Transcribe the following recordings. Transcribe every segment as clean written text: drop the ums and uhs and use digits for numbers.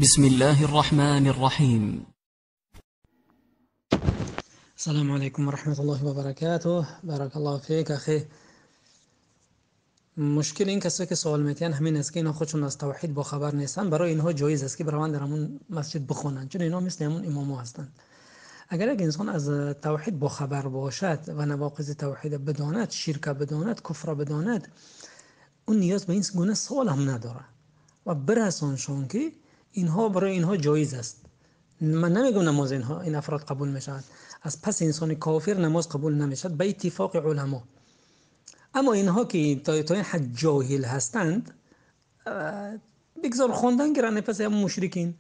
بسم الله الرحمن الرحيم. السلام علیکم و رحمت الله و برکاته. بارک الله فیک اخی. مشکل این کسایی که سوال میتین همین است که اینا خودشون از توحید با خبر نیستن. برای اینها جایز است که بروند در همون مسجد بخونن، چون اینا مثل همون امام‌ها هستند. اگر یک انسان از توحید با خبر باشد و نواقض توحید بداند، شرک بداند، کفر بداند، اون نیاز به این گونه سوال هم نداره و برسانشون که اینها برای اینها جایز است. من نمیگم نماز اینها این افراد قبول میشود. از پس انسان کافر نماز قبول نمیشود به اتفاق علما. اما اینها که تا این حد جاهل هستند، بگذار خواندن گیرن پس هم مشرکین.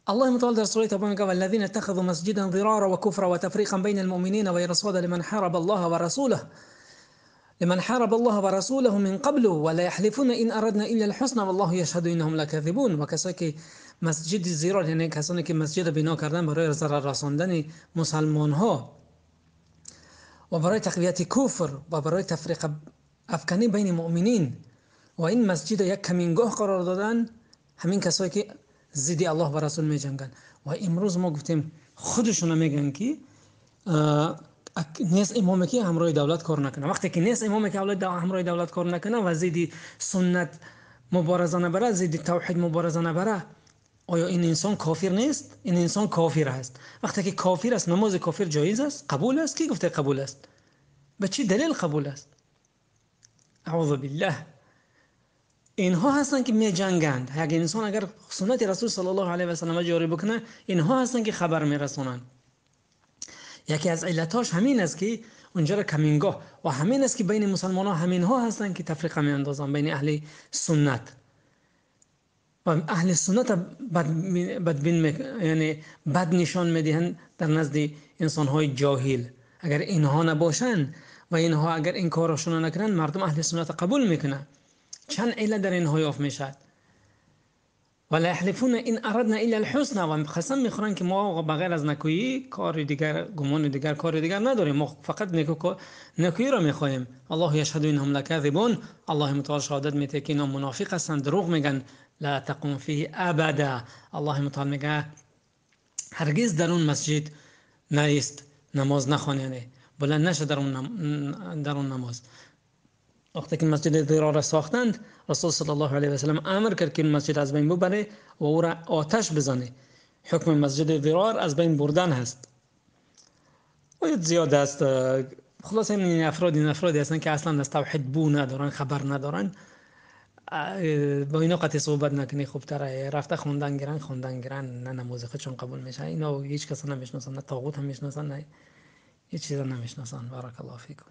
الله متعال در سوره توبه میگه والذین اتخذوا مسجدا ضرارا وكفرا وتفريقا بين المؤمنين وإرصادا لمن حارب الله ورسوله لمن حارب الله ورسوله من قبل ولا يحلفون إن أردنا إلا الحسنى والله يشهد إنهم لكاذبون. و کسایی که مسجد ضرار، یعنی کسانی که مسجد بنا کردن برای ضرر رساندن مسلمان ها و برای تقویت کفر و برای تفریق افکنی بین مؤمنین و این مسجد یک کمینگاه قرار دادن، همین کسایی که ضد الله و رسول می جنگن. و امروز ما گفتیم خودشون میگن که نیست امامی که همراه دولت کار نکنه. وقتی که نیست امامی که همراه دولت کار نکنه و ضد سنت مبارزه نبره، ضد توحید مبارزه نبره، آیا این انسان کافر نیست؟ این انسان کافر است. وقتی که کافر است، نماز کافر جایز است؟ قبول است؟ کی گفته قبول است؟ به چی دلیل قبول است؟ اعوذ بالله. اینها هستند که می جنگند. اگر انسان اگر سنت رسول صلی الله علیه و سلم جاری بکنه، اینها هستند که خبر میرسونند. یکی از علتاش همین است که اونجا را کمینگاه و همین است که بین مسلمان ها همین ها هستند که تفریقه می اندازند بین اهل سنت و اهل سنت بدبین یعنی بد نشان میدهند در نزد انسان های جاهل. اگر اینها نباشند و اینها اگر این کارشون نکنند، مردم اهل سنت قبول میکنند. چند علت در اینها یافت میشد. ولا يحلفون ان اردنا الا الحسنى، و قسم میخورن که ما بغیر از نکویی کار دیگر، گمان دیگر، کار دیگر نداریم، ما فقط نکویی را میخواهیم. الله یشهد انهم لکاذبون. الله متعال شهادت میده که اینا منافق هستند، دروغ میگن. لا تقوم فیه ابدا. الله متعال میگه هرگز در اون مسجد نیست، نماز نخوان، یعنی بلند نشه در اون نماز. وقتی که مسجد ضرار را ساختند، رسول صلی الله علیه و سلم امر کرد که این مسجد از بین ببره و او را آتش بزنه. حکم مسجد ضرار از بین بردن هست. و زیاد است. خلاص این افرادی هستند که اصلا از توحید بو ندارن، خبر ندارن. با اینا قطعی صحبت نکنی خوبتره. رفته خوندن گیرن، نه نماز خودشون قبول میشه. اینا هیچ کس نمیشناسن، نه طاغوت هم میشناسن، نه هیچ چیز نمیشناسن. بارک الله فیکم.